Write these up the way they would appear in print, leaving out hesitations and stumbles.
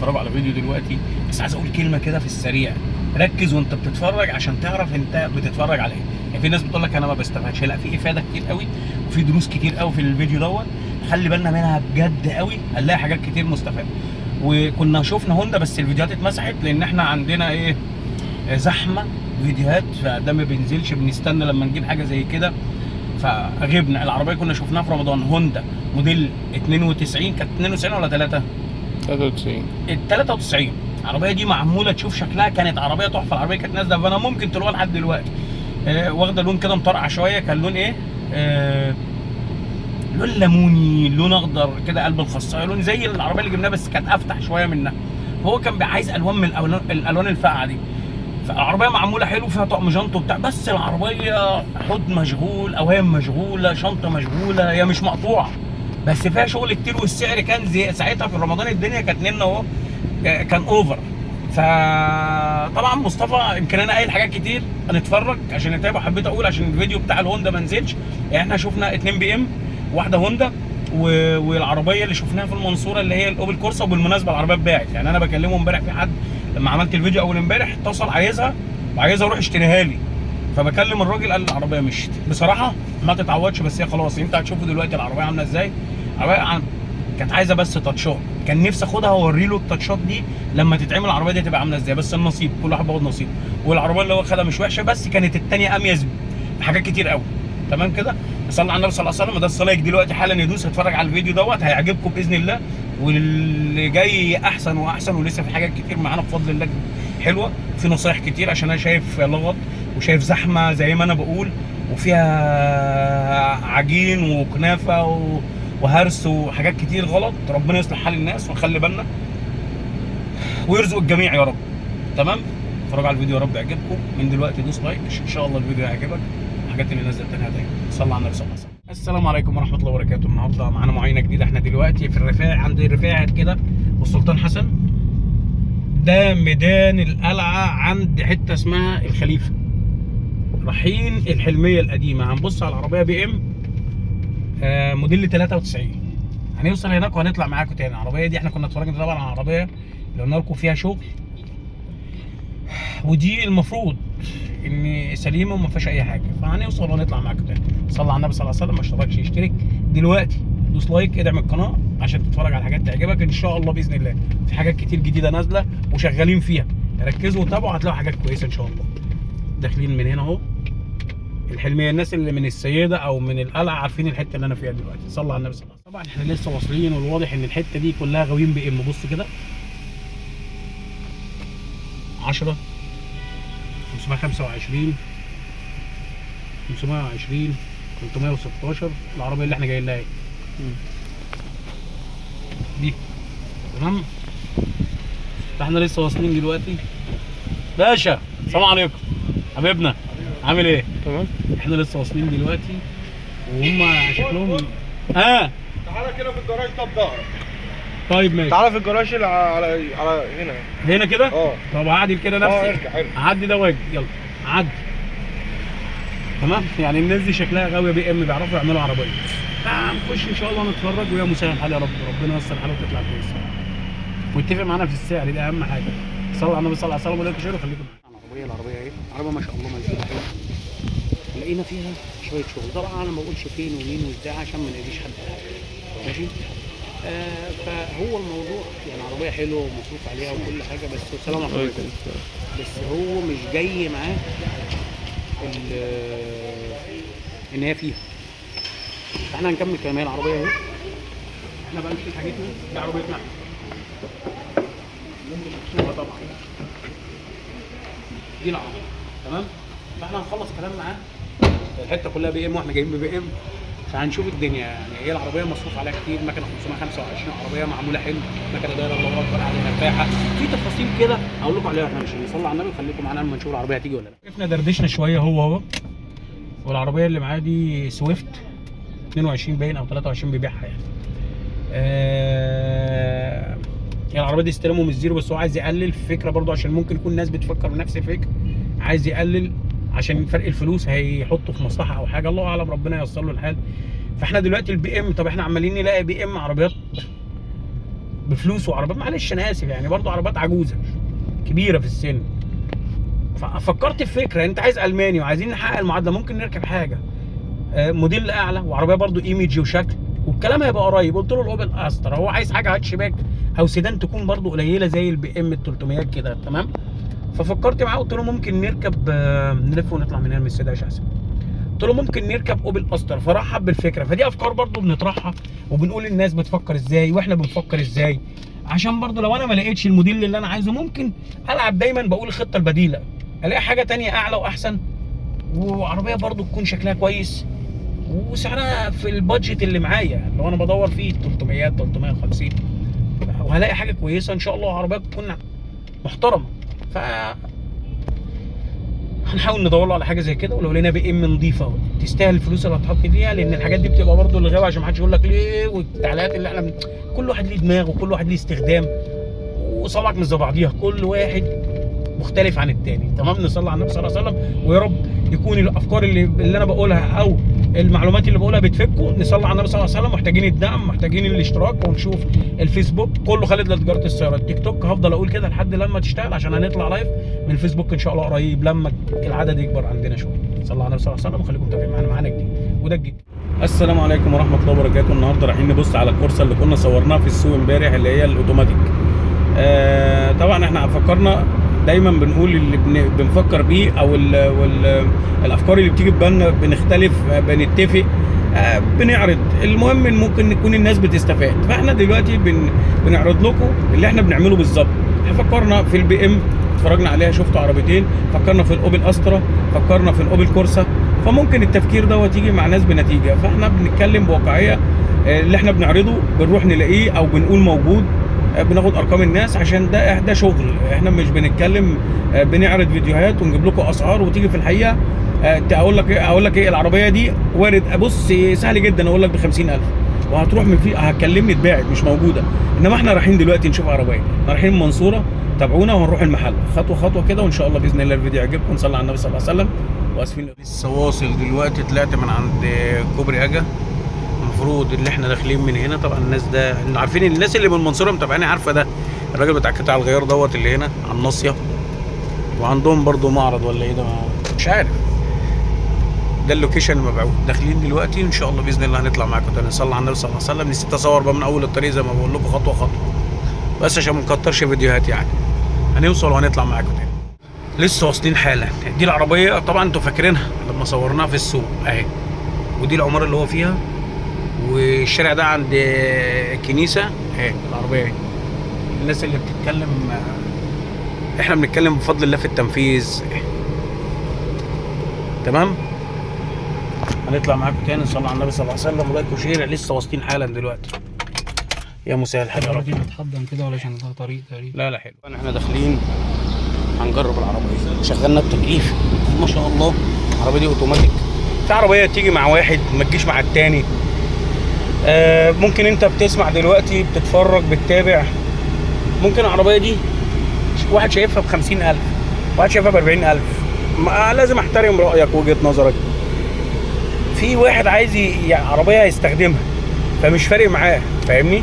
تتفرجوا على فيديو دلوقتي، بس عايز اقول كلمة كده في السريع. ركز وانت بتتفرج عشان تعرف انت بتتفرج على ايه. يعني في ناس بتقول لك انا ما بستفادش، لا في افاده كتير قوي وفي دروس كتير قوي في الفيديو دوت، خلي بالنا منها بجد قوي، هنلاقي حاجات كتير مستفادة. وكنا شفنا هوندا بس الفيديوهات اتمسحت لان احنا عندنا ايه، زحمة فيديوهات، فده ما بينزلش، بنستنى لما نجيب حاجة زي كده فغبنا. العربية كنا شفناها في رمضان، هوندا موديل 92، كانت 92 ولا 3؟ 93. ال 93. العربية دي معمولة تشوف شكلها، كانت عربية تحفة، العربية كانت نازله، فانا ممكن تلاقوها لحد دلوقتي. واخده لون كده مطرقع شوية، كان لون ايه؟ لون ليموني، لون اخضر كده، قلب الخصايه، لون زي العربية اللي جبناها بس كانت افتح شوية منها. هو كان عايز الوان من الالوان الفاقعه دي. فالعربيه معمولة حلو، فيها طقم جنط وبتاع، بس العربية حوض مشغول، اوهام مشغولة، شنطه مشغولة، هي مش مقطوعة بس فيها شغل كتير. والسعر كان زي ساعتها في رمضان الدنيا كانت نمنا اهو، كان over. فطبعا مصطفى يمكن انا قايل حاجات كتير، هنتفرج عشان نتابع. حبيت اقول عشان الفيديو بتاع الهوندا ما نزلش، يعني احنا شفنا 2 بي ام، واحدة هوندا، والعربية اللي شفناها في المنصورة اللي هي الاوبل كورسا. وبالمناسبة العربية اتباعت، يعني انا بكلمه امبارح، في حد لما عملت الفيديو اول امبارح اتصل عايزها وعايزها اروح اشتريها لي، فبكلم الراجل قال العربية مشيت. بصراحة ما تتعوضش، بس هي خلاص انت هتشوفوا دلوقتي العربية عامله ازاي. العربية كانت عايزه بس تاتشات، كان نفسي اخدها واوري له التاتشات دي لما تتعمل العربية دي تبقى عامله ازاي، بس النصيب، كل واحد بياخد نصيب. والعربية اللي هو خدها مش وحشة، بس كانت الثانية اميز بحاجات كتير قوي. تمام كده، صلى على النبي صلى الله عليه وسلم. ده الصلاة دلوقتي حالا يدوس، هتفرج على الفيديو دوت هيعجبكم باذن الله، واللي جاي احسن واحسن، ولسه في حاجات كتير معانا بفضل الله حلوة، في نصايح كتير عشان انا شايف لغط وشايف زحمة زي ما انا بقول، وفيها عجين وكنافه وهرس وحاجات كتير غلط. ربنا يصلح حال الناس ونخلي بالنا ويرزق الجميع يا رب. تمام، اتفرجوا على الفيديو يا رب يعجبكم. من دلوقتي دوس like، ان شاء الله الفيديو يعجبك، الحاجات اللي نزلت تاني هتعجبك. صلى على النبي صلى الله عليه وسلم. السلام عليكم ورحمة الله وبركاته. النهارده معانا معاينة جديدة، احنا دلوقتي في الرفاع، عند الرفاع كده والسلطان حسن، ده ميدان القلعة عند حتة اسمها الخليفة، رايحين الحلميه القديمة. هنبص على العربية بي ام موديل 93، هنوصل هناك وهنطلع معاكم تاني. العربية دي احنا كنا اتفرجنا طبعا على العربية اللي قلنا لكم فيها شغل، ودي المفروض ان سليمة وما فيهاش اي حاجة، فهنوصل وهنطلع معاكم تاني. صلى على النبي صلى الله عليه وسلم. ما اشتركش يشترك دلوقتي، دوس like، ادعم القناة عشان تتفرج على حاجات تعجبك ان شاء الله باذن الله. في حاجات كتير جديدة نازله وشغالين فيها، ركزوا وتابعوا هتلاقوا حاجات كويسة ان شاء الله. داخلين من هنا اهو الحلميه، الناس اللي من السيدة او من القلعة عارفين الحتة اللي انا فيها دلوقتي. صلى على النبي صلى الله عليه وسلم. طبعا احنا لسه واصلين، والواضح ان الحتة دي كلها غاويين بي ام. بص كده 10 525 520 316، العربية اللي احنا جايين لها اهي دي. تمام، فاحنا لسه واصلين دلوقتي. باشا السلام عليكم حبيبنا، عامل ايه؟ تمام. احنا لسه واصلين دلوقتي وهم شكلهم تعالى كده في الجراج ده بظهرك. طيب ماشي. تعالى في الجراج اللي على هنا. هنا كده؟ طب هعدل كده نفسي. ارجع ارجع. عدي ده واجي، يلا عدي. تمام، يعني الناس دي شكلها غاويه بي ام، بيعرفوا يعملوا عربية. فهنخش ان شاء الله نتفرج، ويا مسهل الحال يا رب، ربنا ييسر حاله وتطلع كويسة. واتفق معانا في السعر، ده اهم حاجة. صلى على النبي صلى الله عليه وسلم. ولا share وخليكم معانا. العربية ايه؟ العربية ما شاء الله منزوله حلو، لقينا فيها شوية شغل. طبعا انا ما بقولش فين ومين وازاي عشان ما نأذيش حد، ماشي؟ فهو الموضوع يعني عربية حلوة ومصروف عليها وكل حاجة، بس والسلام عليكم. بس هو مش جاي معاه ان هي فيها. فاحنا هنكمل كلام. هي العربية اهي، احنا بقى نشيل حاجتنا، دي عربيتنا احنا ممكن طبعا، دي العربية. تمام، فاحنا هنخلص كلام معاه. الحتة كلها بي ام واحنا جايين ببي ام، فهنشوف الدنيا. يعني هي العربية مصروف عليها كتير، مكنه 525، عربية معمولة حلو، مكنه دايرة الله اكبر على نفاحه، في تفاصيل كده هقول لكم عليها. احنا مش هنصلي على النبي، وخليكم معانا لما نشوف العربية هتيجي ولا لا. وقفنا دردشنا شوية هو والعربية اللي معاه دي سويفت 22 باين او 23 بيبيعها يعني. يعني العربية دي استلمه من ال zero، بس هو عايز يقلل الفكرة برضو عشان ممكن يكون الناس بتفكر بنفس الفكرة، عايز يقلل عشان فرق الفلوس هيحطه في مصلحة او حاجة، الله اعلم، ربنا ييسر له الحال. فاحنا دلوقتي البي ام، طب احنا عمالين نلاقي بي ام عربيات بفلوس وعربيات، معلش انا اسف يعني، برضو عربيات عجوزه كبيرة في السن. ففكرت في فكرة، انت عايز الماني وعايزين نحقق المعادلة، ممكن نركب حاجة موديل اعلى وعربية برضو image وشكل والكلام هيبقى قريب. قلت له الاوبل استرا، هو عايز حاجة هاتشباك او سيدان تكون برضو قليله زي البي ام ال 300 كده، تمام. ففكرت معاه قلت له ممكن نركب نلف ونطلع من هنا من السيدة عائشة احسن. قلت له ممكن نركب اوبل استرا، فرحب بالفكرة. فدي افكار برضو بنطرحها وبنقول للناس بتفكر ازاي واحنا بنفكر ازاي، عشان برضو لو انا ما لقيتش الموديل اللي انا عايزه ممكن العب. دايما بقول الخطة البديلة، الاقي حاجة تانية اعلى واحسن وعربية برضو تكون شكلها كويس وسعرها في ال budget اللي معايا لو انا بدور فيه 300 350، وهلاقي حاجة كويسة ان شاء الله، وعربية تكون محترمه. ف هنحاول ندور له على حاجة زي كده، ولو لقينا بي ام نظيفة تستاهل الفلوس اللي هتحط فيها، لان الحاجات دي بتبقى برضو اللي غاوي، عشان ما حدش يقول لك ليه والتعليقات اللي احنا كل واحد ليه دماغ وكل واحد ليه استخدام، وصبعك مش زي بعضيها، كل واحد مختلف عن التاني، تمام. نصلي على النبي صلى الله عليه وسلم، ويا رب يكون الافكار اللي انا بقولها او المعلومات اللي بقولها بتفيدكم. نصلي على النبي صلى الله عليه وسلم. محتاجين الدعم، محتاجين الاشتراك، ونشوف الفيسبوك كله خالد لتجاره السيارات، تيك توك هفضل اقول كده لحد لما تشتغل، عشان هنطلع live من الفيسبوك ان شاء الله قريب لما العدد يكبر عندنا شوية. صلى على النبي صلى الله عليه وسلم، وخليكم متابعين معانا جديد وده الجديد. السلام عليكم ورحمة الله وبركاته. النهارده رايحين نبص على الكورسه اللي كنا صورناها في السوق امبارح اللي هي الاوتوماتيك. طبعا احنا فكرنا دايما بنقول اللي بنفكر بيه او ال الافكار اللي بتيجي في بالنا، بنختلف بنتفق بنعرض، المهم ان ممكن نكون الناس بتستفاد. فاحنا دلوقتي بنعرض لكم اللي احنا بنعمله بالظبط. احنا فكرنا في البي ام، اتفرجنا عليها، شفتوا عربيتين، فكرنا في الاوبل استرا، فكرنا في الاوبل كورسا، فممكن التفكير دوت يجي مع ناس بنتيجة. فاحنا بنتكلم بواقعية، اللي احنا بنعرضه بنروح نلاقيه او بنقول موجود، بناخد ارقام الناس، عشان ده شغل. احنا مش بنتكلم بنعرض فيديوهات ونجيب لكم اسعار وتيجي في الحقيقة اقول لك ايه العربية دي وارد، بص سهل جدا اقول لك ب 50000 وهتروح من في هتكلمني اتباعت مش موجودة. انما احنا رايحين دلوقتي نشوف عربية، احنا رايحين المنصورة، تابعونا وهنروح المحل خطوة خطوة كده، وان شاء الله باذن الله الفيديو يعجبكم. نصلي على النبي صلى الله عليه وسلم. واسفين لسه واصل دلوقتي، طلعت من عند كوبري اجا، المفروض اللي احنا داخلين من هنا. طبعا الناس ده عارفين، الناس اللي من المنصورة متابعيني عارفه ده الراجل بتاع قطع الغيار دوت اللي هنا على الناصية، وعندهم برضو معرض ولا ايه ده مش عارف. ده ال location المبعوث. داخلين دلوقتي ان شاء الله باذن الله هنطلع معاكم تاني. نصلي على النبي صلى الله عليه وسلم. نسيت اصور بقى من اول الطريق زي ما بقول لكم خطوة خطوة، بس عشان ما نكترش فيديوهات يعني. هنوصل وهنطلع معاكم تاني. لسه واصلين حالا. دي العربية طبعا انتوا فاكرينها لما صورناها في السوق اهي، ودي العمارة اللي هو فيها، والشارع ده عند الكنيسة اهي العربية اهي. الناس اللي بتتكلم، احنا بنتكلم بفضل الله في التنفيذ، تمام. هنطلع معاكم تاني. نصلي على النبي صلى الله عليه وسلم، و like و share. لسه واصلين حالا دلوقتي. يا مسهل الحال يا رب. الراجل بيتحضن كده ولا عشان ده طريق تقريبا؟ لا لا حلو. احنا داخلين هنجرب العربية، شغلنا التكييف ما شاء الله. العربية دي اوتوماتيك، في عربية تيجي مع واحد ما تجيش مع التاني. ممكن انت بتسمع دلوقتي، بتتفرج، بتتابع، ممكن العربية دي واحد شايفها ب50,000، واحد شايفها ب40,000. لازم احترم رايك ووجهه نظرك. في واحد عايز عربية يستخدمها فمش فارق معاه، فاهمني؟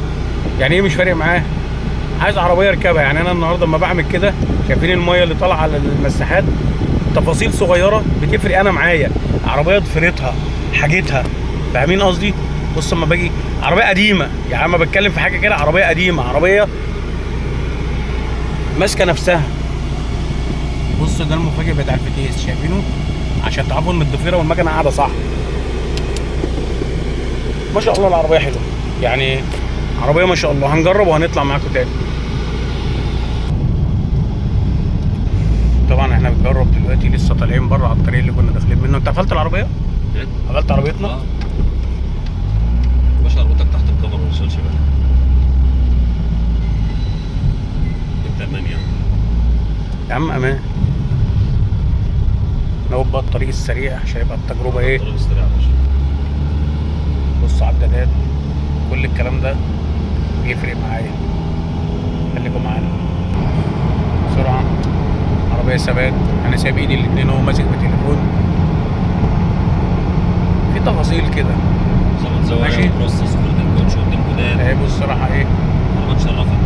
يعني ايه مش فارق معاه؟ عايز عربية يركبها. يعني انا النهارده لما بعمل كده، شايفين المية اللي طالعه على المساحات، تفاصيل صغيرة بتفرق. انا معايا عربية ضفيرتها حاجتها، فاهمين قصدي؟ بص لما باجي عربية قديمة، يعني انا بتكلم في حاجة كده، عربية قديمة، عربية ماسكه نفسها. بص ده المفاجئ بتاع الفتيس، شايفينه؟ عشان تعرفوا ان الضفيره والمكنه قاعدة صح. ما شاء الله العربية حلوة، يعني عربية ما شاء الله. هنجرب وهنطلع معاكم تاني. طبعا احنا بنجرب دلوقتي، لسه طالعين بره على الطريق اللي كنا داخلين منه. انت قفلت العربية؟ قفلت عربيتنا؟ باشا عربيتك تحت الكاميرا، ما تشغلش بالك. انت امان يعني يا عم، امان. ناخد بقى الطريق السريع عشان يبقى التجربة ايه؟ الطريق السريع يا باشا. بص على العدادات، كل الكلام ده بيفرق معايا. خليكم معانا. بسرعة، عربية ثبات، انا سايب ايدي الاتنين وهو ماسك بالتليفون. في تفاصيل كده ظبط زوايا ماشي. وبرص صورة الكوتش قدام جداد. اهي. بص صراحة ايه؟ تشرفك.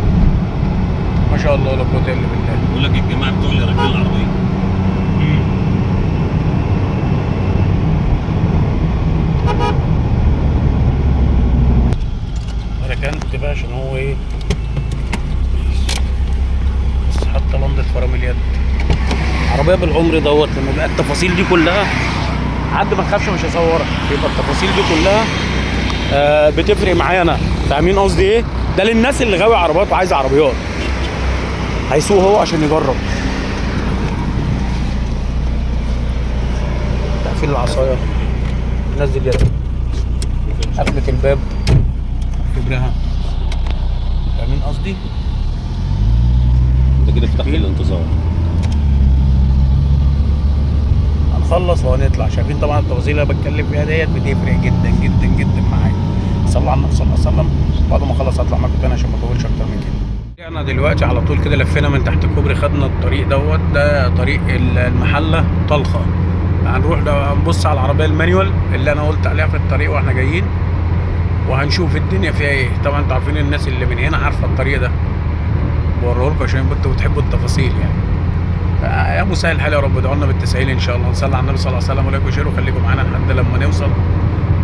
ما شاء الله لا قوة الا بالله. بقول لك الجماعة بتوع اللي راكبين العربية. ركنت بقى عشان هو ايه، بس حتى لندة فرامل يد. عربية بالعمر دوت لما بقى التفاصيل دي كلها، حد ما تخافش مش هصورها، يبقى التفاصيل دي كلها بتفرق معايا انا، فاهمين قصدي ايه؟ ده للناس اللي غاوي عربيات وعايز عربيات، هيسوق هو عشان يجرب. تقفيل العصاية، نزل يدك، قفلة الباب كبرها، فاهمين قصدي؟ انت كده فتحت الانتظار. هنخلص وهنطلع. شايفين طبعا التفاصيل اللي انا بتكلم فيها ديت بتفرق جدا جدا جدا معايا. صلوا على النبي صلى الله عليه وسلم. بعد ما اخلص هطلع معاكم تاني عشان ما اطولش اكتر من كده. رجعنا دلوقتي على طول كده، لفينا من تحت الكوبري، خدنا الطريق دوت، ده طريق المحلة طلخه. هنروح نبص على العربية ال manual اللي انا قلت عليها في الطريق واحنا جايين، وهنشوف الدنيا فيها ايه. طبعا انتوا عارفين الناس اللي من هنا عارفه الطريق ده، بوريه لكم عشان انتوا بتحبوا التفاصيل يعني. يا ابو سهل الحال يا رب، ادعوا لنا بالتسهيل ان شاء الله. نصلي على النبي صلى الله عليه وسلم، و like و share، وخليكم معانا لحد لما نوصل.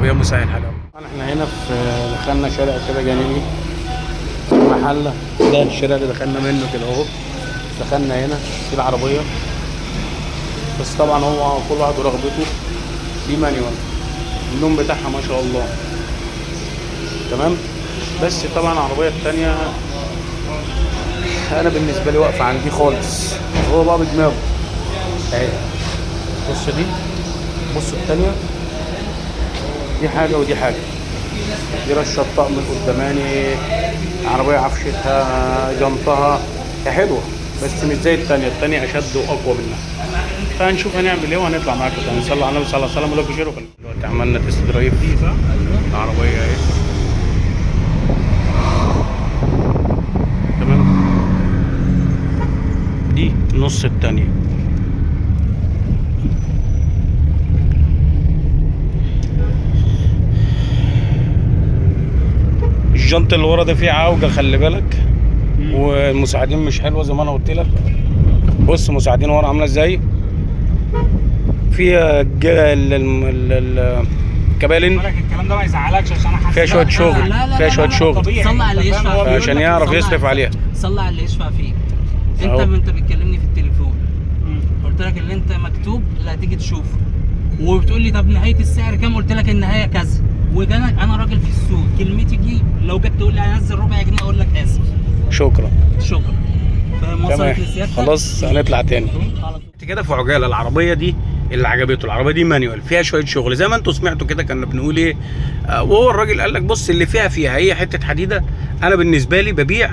ويا مسهل الحال يا رب. احنا هنا في دخلنا شارع كده جانبي في المحلة، ده الشارع اللي دخلنا منه كده اهو. دخلنا هنا في العربية، بس طبعا هو كل واحد ورغبته. دي manual، اللون بتاعها ما شاء الله تمام. بس طبعا العربية الثانية انا بالنسبة لي واقفة عندي خالص، هو بقى بدماغه اهي. بص دي، بص الثانية، دي حاجة ودي حاجة. دي رشه الطقم القداماني، عربية عفشتها جنطها هي حلوة، بس مش زي الثانية، الثانية اشد واقوى منها. فهنشوف هنعمل ايه وهنطلع معاكم تاني. صلوا على النبي صلى الله عليه وسلم و like و share. دلوقتي عملنا test drive دي صح؟ العربية اهي تمام. دي نص التانية. الجنط اللي ورا ده فيه عوجة، خلي بالك، والمساعدين مش حلوة زي ما انا قلت لك. بص مساعدين ورا عاملة ازاي، فيها الكبالن، الكلام ده ما يزعلكش عشان انا فيها شوية شغل، فيها شوية شغل صلى على اللي يشفع فيك، عشان يعرف يصرف عليها. صلى على اللي يشفع فيك. انت بتكلمني في التليفون، قلت لك اللي انت مكتوب اللي هتيجي تشوفه، وبتقول لي طب نهاية السعر كام؟ قلت لك النهاية كذا. وده انا راجل في السوق، كلمتي دي لو جيت تقول لي هنزل ربع جنيه اقول لك اسف، شكرا شكرا. فاهم؟ وصلت لسيادتك؟ خلاص هنطلع تاني كده في عجالة. العربية دي اللي عجبته، العربية دي manual فيها شوية شغل زي ما انتوا سمعتوا كده، كنا بنقول ايه، وهو الراجل قال لك بص اللي فيها فيها، هي حتة حديده. انا بالنسبة لي ببيع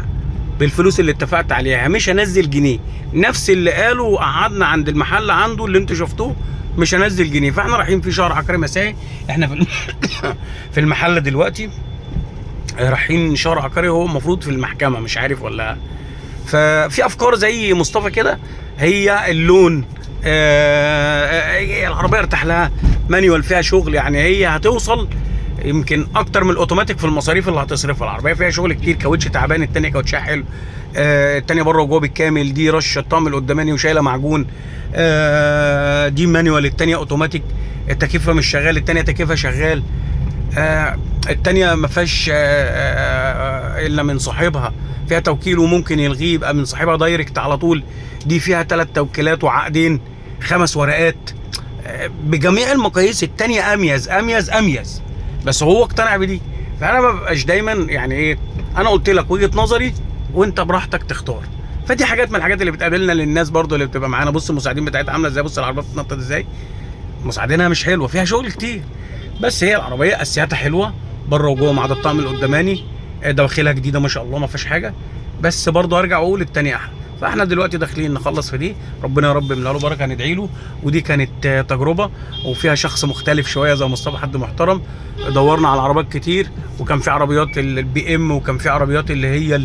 بالفلوس اللي اتفقت عليها، مش هنزل جنيه. نفس اللي قاله وقعدنا عند المحل عنده اللي انتوا شفتوه، مش هنزل جنيه. فاحنا رايحين في شهر عقاري مسائي، احنا في في المحل دلوقتي، رايحين شهر عقاري، هو المفروض في المحكمة مش عارف ولا. ففي افكار زي مصطفى كده، هي اللون، العربية ارتاح لها، manual فيها شغل، يعني هي هتوصل يمكن اكتر من الاوتوماتيك في المصاريف اللي هتصرفها. العربية فيها شغل كتير، كاوتش تعبان، الثانية كاوتشها حلو، الثانية بره وجوه بالكامل، دي رشه الطقم القداماني وشايله معجون، دي manual، الثانية اوتوماتيك، التكييفها مش شغال، الثانية تكييفها شغال، الثانية ما فيهاش الا من صاحبها، فيها توكيل وممكن يلغيه يبقى من صاحبها direct على طول. دي فيها 3 توكيلات وعقدين، 5 ورقات، بجميع المقاييس الثانية اميز اميز اميز، بس هو اقتنع بدي. فانا ما ببقاش دايما يعني ايه، انا قلت لك وجهه نظري وانت براحتك تختار. فدي حاجات من الحاجات اللي بتقابلنا للناس برضو اللي بتبقى معانا. بص المساعدين بتاعتها عامله ازاي، بص العربية بتتنطط ازاي، مساعدينها مش حلوة، فيها شغل كتير، بس هي العربية اساسياتها حلوة بره وجوه ما عدا الطقم القداماني، دواخلها جديدة ما شاء الله ما فيهاش حاجة، بس برضو ارجع واقول التانية احلى. فاحنا دلوقتي داخلين نخلص في دي، ربنا يا رب يملى له بركة، هندعي له. ودي كانت تجربه وفيها شخص مختلف شوية زي مصطفى، حد محترم. دورنا على عربيات كتير، وكان في عربيات البي ام، وكان في عربيات اللي هي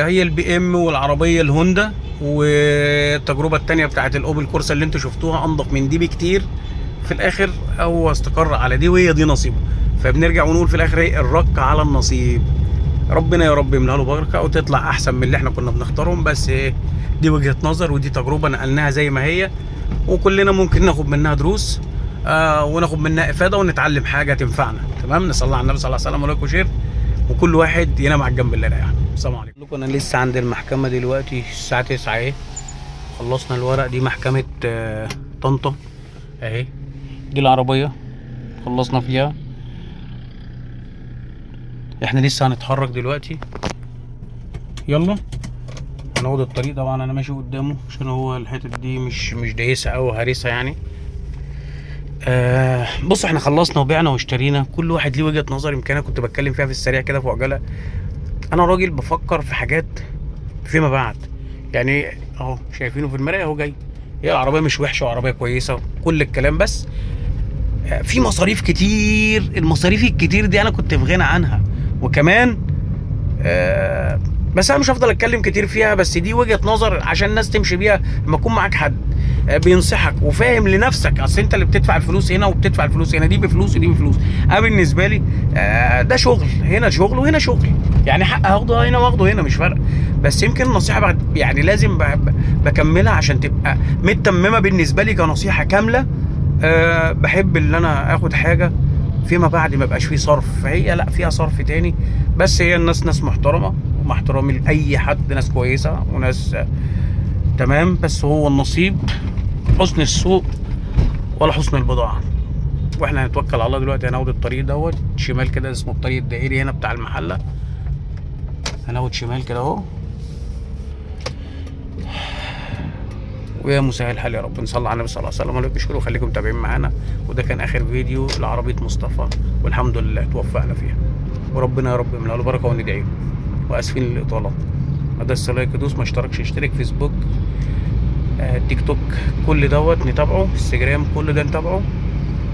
هي البي ام والعربية الهوندا، والتجربة الثانية بتاعت الاوبل كورسا اللي انتوا شفتوها انضف من دي بكتير. في الاخر هو استقر على دي وهي دي نصيبه. فبنرجع ونقول في الاخر ايه؟ الرك على النصيب. ربنا يا رب يملها له بركة وتطلع احسن من اللي احنا كنا بنختارهم. بس ايه، دي وجهه نظر ودي تجربه نقلناها زي ما هي، وكلنا ممكن ناخد منها دروس وناخد منها افاده ونتعلم حاجة تنفعنا. تمام، نصلي على النبي صلى الله عليه وسلم و like و share، وكل واحد ينام على الجنب اللي رايح. السلام عليكم. انا لسه عند المحكمة دلوقتي الساعة 9 اهي، خلصنا الورق. دي محكمة طنطا اهي، دي العربية خلصنا فيها. احنا لسه هنتحرك دلوقتي، يلا هناخد الطريق. طبعا انا ماشي قدامه عشان هو الحتة دي مش دايسه او هرسه يعني. بص احنا خلصنا وبعنا واشترينا، كل واحد ليه وجهة نظر. يمكن انا كنت بتكلم فيها في السريع كده في عجالة. انا راجل بفكر في حاجات فيما بعد يعني، اهو شايفينه في المراية اهو جاي. هي العربية مش وحشة وعربية كويسة كل الكلام، بس في مصاريف كتير. المصاريف الكتير دي انا كنت في غنى عنها. وكمان بس انا مش هفضل اتكلم كتير فيها، بس دي وجهة نظر عشان الناس تمشي بيها. لما يكون معاك حد بينصحك وفاهم لنفسك، اصل انت اللي بتدفع الفلوس هنا وبتدفع الفلوس هنا، دي بفلوس ودي بفلوس. انا بالنسبة لي ده شغل، هنا شغل وهنا شغل، يعني حق هاخده هنا واخده هنا مش فارقه. بس يمكن النصيحة بعد يعني لازم بكملها عشان تبقى متممه بالنسبة لي كنصيحه كاملة. بحب ان انا اخد حاجة فيما بعد ما بقاش فيه صرف، فهي لا فيها صرف تاني. بس هي الناس ناس محترمه، ومع احترامي لاي حد ناس كويسة وناس تمام، بس هو النصيب حسن السوق ولا حسن البضاعة. واحنا هنتوكل على الله دلوقتي، هناخد الطريق دوت شمال كده، اسمه الطريق الدائري هنا بتاع المحلة. هناخد شمال كده اهو، ويا مسهل الحال يا رب. نصلي على النبي صلى الله عليه وسلم ولك شكر، وخليكم متابعين معانا. وده كان اخر فيديو لعربيه مصطفى، والحمد لله توفقنا فيها، وربنا يا رب يملأ له بركة وندعي له. واسفين للاطاله. ما دس like دوس، ما اشتركش اشترك، فيسبوك تيك توك، كل دوت نتابعه، انستجرام، كل ده نتابعه،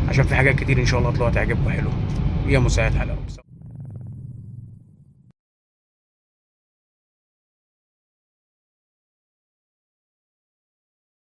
عشان في حاجات كتير ان شاء الله هتلاقوها تعجبكم حلوة. يا مسهل الحال يا رب.